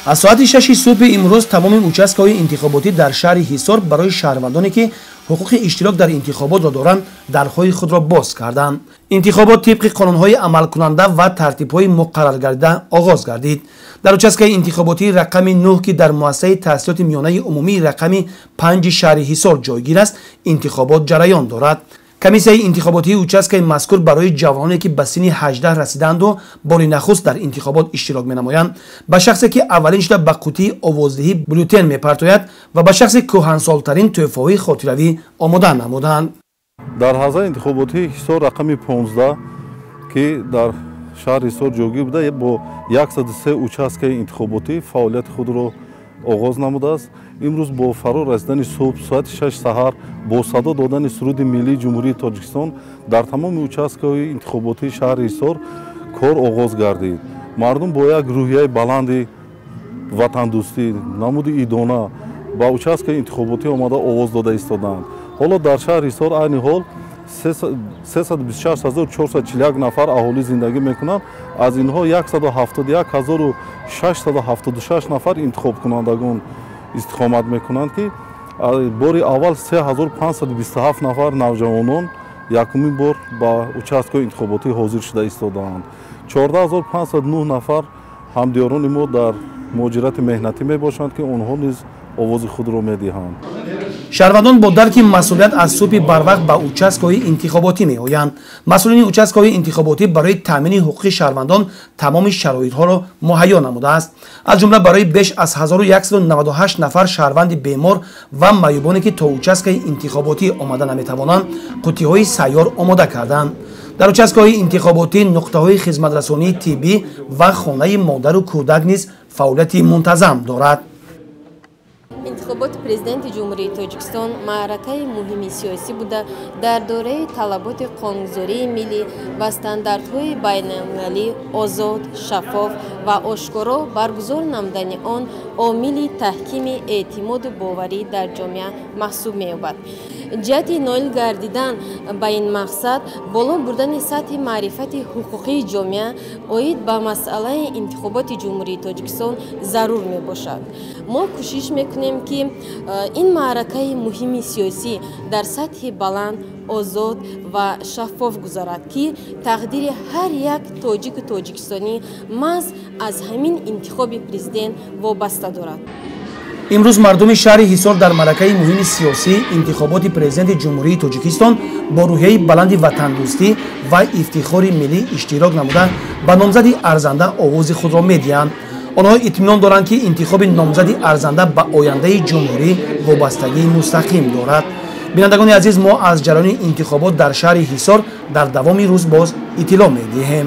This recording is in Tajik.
Аз соати 6 субҳи имрӯз тамоми участкаҳои интихоботӣ дар шаҳри Ҳисор барои шаҳрвандоне, ки ҳуқуқи иштирок дар интихоботро доранд, дарҳои худро боз карданд. Интихобот тибқи қонунҳои амалкунанда ва тартибҳои муқарраргардида оғоз гардид. Дар участкаи интихоботии рақами 9, ки дар муассисаи таҳсилоти миёнаи умумии рақами 5 шаҳри Ҳисор ҷойгир аст, интихобот ҷараён дорад. Комиссияи интихоботии участкаи мазкур барои ҷавононе, ки ба синни 18 расидаанду бори нахуст дар интихобот иштирок менамоянд, ба шахсе, ки аввалин шуда ба қутии овоздиҳӣ бюллетен мепартояд, ва ба шахси кӯҳансолтарин тӯҳфаҳои хотиравӣ омода намуданд. Дар ҳавзаи интихоботии Ҳисор рақами 15, ки дар шаҳри Ҳисор ҷойгир буда, бо 103 участкаи интихоботӣ фаъолияти худро оғоз намудааст. Имрӯз бо фаро расидани субҳ соати 6 саҳар бо садо додани суруди миллии Ҷумҳурии Тоҷикистон дар тамоми участкаҳои интихоботии шаҳри Ҳисор кор оғоз гардид. Мардум бо як рӯҳияи баланди ватандӯстӣ, намуди идона ба участкаи интихоботӣ омада овоз дода истоданд. Ҳоло дар шаҳри Ҳисор айни ҳол 326441 нафар аҳолӣ зиндагӣ мекунанд. Аз инҳо 171676 нафар интихобкунандагон истиқомат мекунанд, ки бори аввал 3527 нафар навҷавонон якумин бор ба участкаҳои интихоботӣ ҳозир шуда истодаанд. 14509 нафар ҳамдиёрони мо дар муҳоҷирати меҳнатӣ мебошанд, ки онҳо низ овози худро медиҳанд. Шаҳрвандон бо дарки масъулият аз субҳи барвақт ба участкаҳои интихоботӣ меоянд. Масъулини участкаҳои интихоботӣ барои таъмини ҳуқуқи шаҳрвандон тамоми шароитҳоро муҳайё намудааст. Аз ҷумла барои беш аз 1198 нафар шаҳрванди бемор ва маъюбоне, ки то участкаи интихоботӣ омада наметавонанд, қуттиҳои сайёр омода карданд. Дар участкаҳои интихоботӣ нуқтаҳои хизматрасонии тиббӣ ва хонаи модару кӯдак низ фаъолияти мунтазам дорад. Интихоботи президенти Ҷумҳурии Тоҷикистон маъракаи муҳими сиёсӣ буда, дар доираи талаботи қонунгузории миллӣ ва стандартҳои байналмилалӣ озод, шаффоф ва ошкоро баргузор намудани он омили таҳкими эътимоду боварӣ дар ҷомеа маҳсуб меёбад. Ҷиҳати ноил гардидан ба ин мақсад, боло бурдани сатҳи маърифати ҳуқуқии ҷомеа оид ба масъалаи интихоботи Ҷумҳурии Тоҷикистон зарур мебошад. Мо кӯшиш мекунем, ки ин маъракаи муҳими сиёсӣ дар сатҳи баланд, озод ва шаффоф гузарад, ки тақдири ҳар як тоҷику тоҷикистонӣ маҳз аз ҳамин интихоби президент вобаста дорад. Имрӯз мардуми шаҳри Ҳисор дар маъракаи муҳими сиёсӣ, интихоботи президенти Ҷумҳурии Тоҷикистон, бо рӯҳияи баланди ватандӯстӣ ва ифтихори миллӣ иштирок намуда, ба номзади арзанда овози худро медиҳанд. Онҳо итминон доранд, ки интихоби номзади арзанда ба ояндаи ҷумҳурӣ вобастагии мустақим дорад. Бинандагони азиз, мо аз ҷараёни интихобот дар шаҳри Ҳисор дар давоми рӯз боз иттилоъ медиҳем.